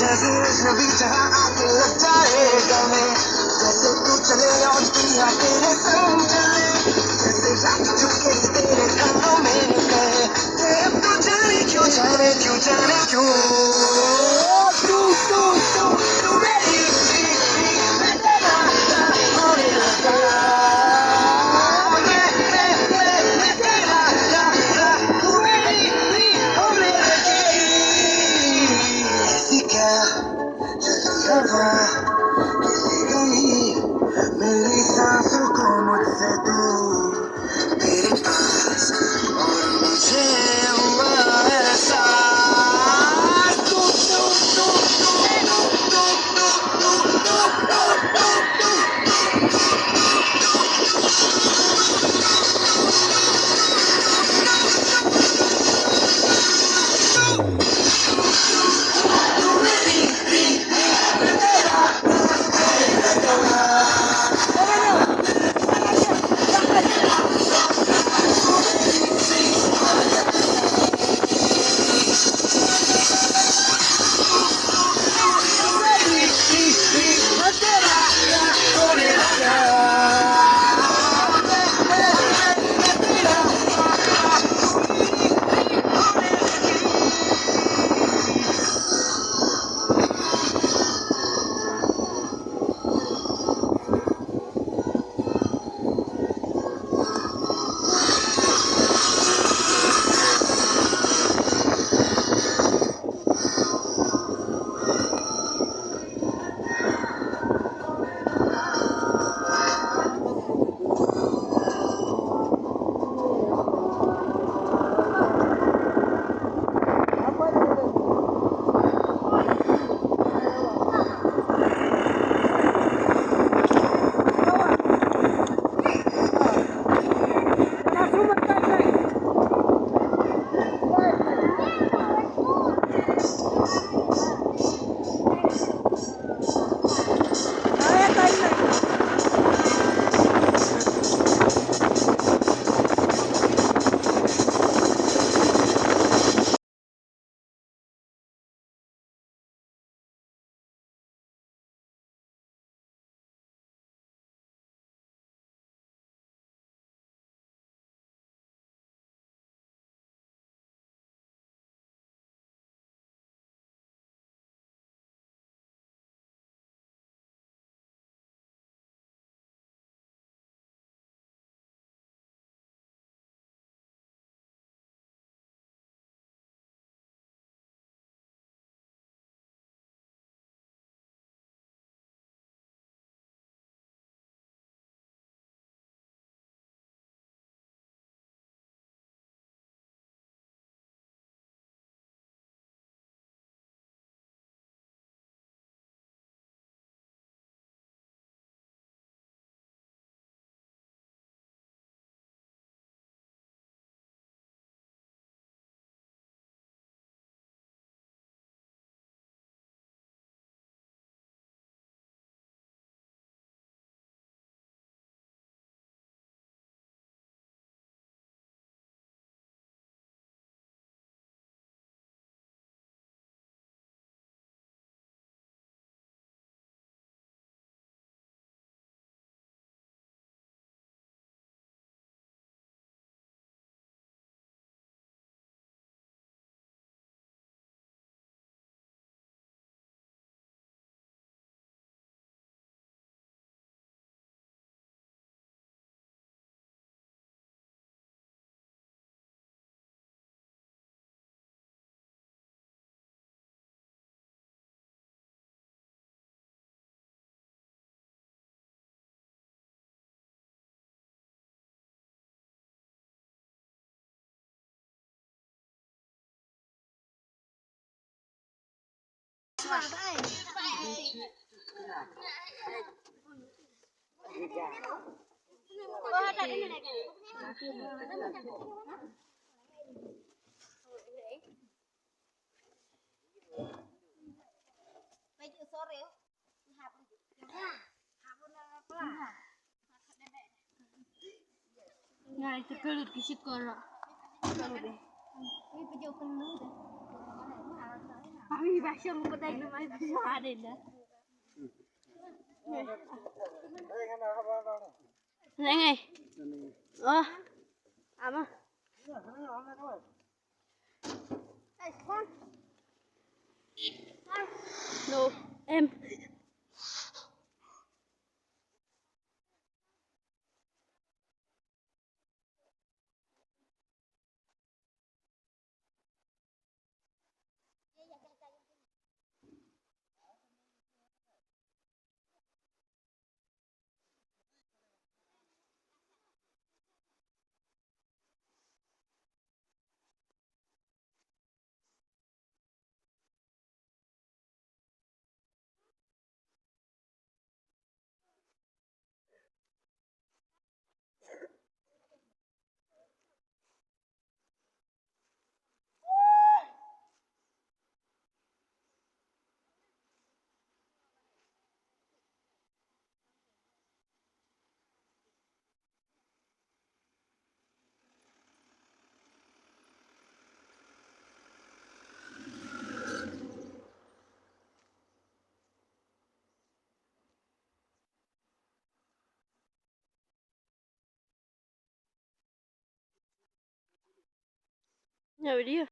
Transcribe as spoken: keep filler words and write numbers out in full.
अजनबी जहां आके लग जाएगा मैं, जैसे तू चले और दुनिया तेरे संग चले, जैसे रात चुपके से तेरे कानों में कहे कि अब तू जाने क्यों, जाने क्यों, जाने क्यों। तू, तू, तू, तू मेरी, मैं तेरा, होने लगा। मैं, मैं, मैं, मैं तेरा, तू मेरी, होने लगी। ऐसी क्या चली हवा, खिली गई मेरी सांसों को मुझसे दूर, तेरे पास और मुझे हुआ एहसास। Ngai, terkelut ke situ orang. Abi ba shong ko dai na mai ba shong ade na. Ngai ngai. Oh. Ama. No. Em. Nya video.